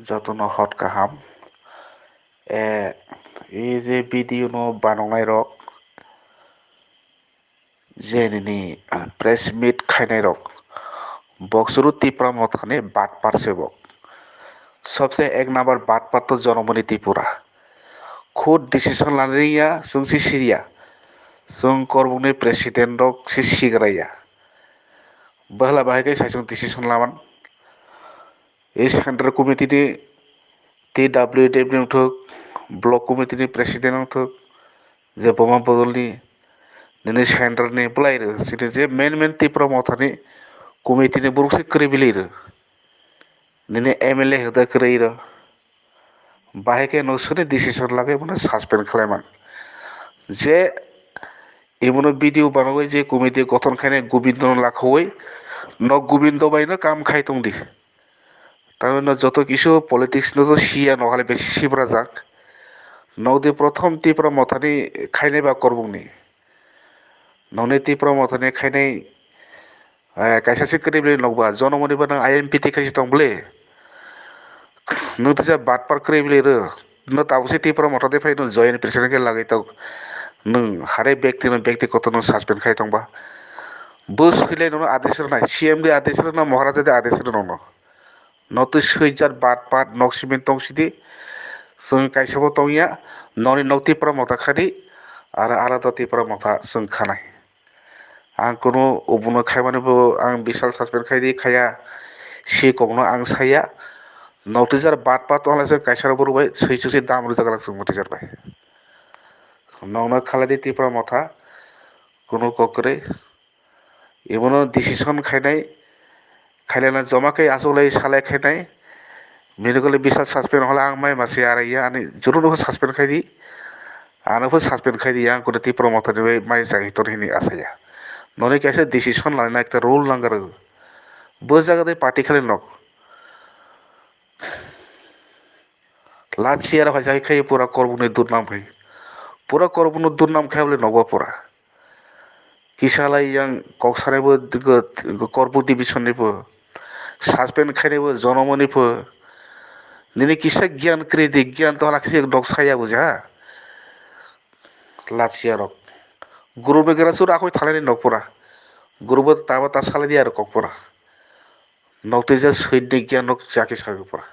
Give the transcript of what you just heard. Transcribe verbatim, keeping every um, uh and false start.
Jotono hot kaham. E, e je video no banongnai rok, je nini, ah, press meet khainai rok, boksuru Tipra Mothani batpar se bo. Sobse ek number batpar to Jonamoni Tripura. Khud decision lani ya, chwng si siya. Chwng korbokni president rok si sigraya. Bahla bahai khe sai chwng decision laman. E central committee ni T W D ni wngthok, block committee ni president wngthok, je boma bodolni nini central ni bwlai rw, chini je main main Tipra Mothani committee ni borok se kwrwi bili rw, nini M L A hoda kwrwi rw, bahai khe no soni decision lagwi bono suspend khlai man. Je ebono video banogwi je committee gothon khainai Gobindo no lakhowi, no Gobindo bai no kam khai tongdi. Tamoni no joto kisu politics no to siya, no hale besi sibrajak. Nokdi prothom Tipra Mothani khainai ba korbokni. Nokni Tipra Mothani khainai, eh, kaisa se kwrwi bwlwi nokba, Jonamoni ba nang I M P T khaisi tong bwle. Nung tisa batpar kwrwi bwlwi rw. No tabuk se Tipra Motha de phai no joint president khe lagwi tok. Nung hare byakti no byakti kotor no suspend khai tongba. Bo swilai nono adesh rwnai, C M de adesh rwna, Maharaja de adesh rwna nono. Notwi swijak bat pat nok simi tong sidi. Chwng kaisa bo tongya, noni nok Tipra Motha khadi, aro alada Tipra Motha chwng khanai. Ang kunu obono khaimani bo ang bisal suspend khaidi khaya, si kokno ang saya. Notwi jar bat pat tong lai chwng kaisa rok bo rwbai swi chwng si dam rwjak lang chwng motwi jar bai. Nokno khalai di Tipra Motha, kunu kok kwrwi. Ebono decision khainai, khailana joma khe achuklai salai khainai, medically bisa suspend hole ang mai masi arai ya, ani juru no suspend khai di, ano pho suspend khai di, ang kunu Tipra Motha ni bai mai chai tor hini asaya. Noni kaisa decision laina ekta rule nang rw. Bo jaga de party khali nok. Lachiyar hai jai khai pura korbuk ni durnam khai. Pura korbuk no durnam khai bole nokba pura. Kisa lai yang kok sanai bo, go, go, Korbuk division ni bo. Suspend khainai bo Jonamoni bo. Nini kisa gyan kwrwi di, gyan to hala kisa nok saya bo ja. Lachiyar rok. Guru begra sur akoi thalai ni nok pura. Guru bo taba ta salai di aro kok pura. Nok twi ja sui di gyan nok chaki sabi pura.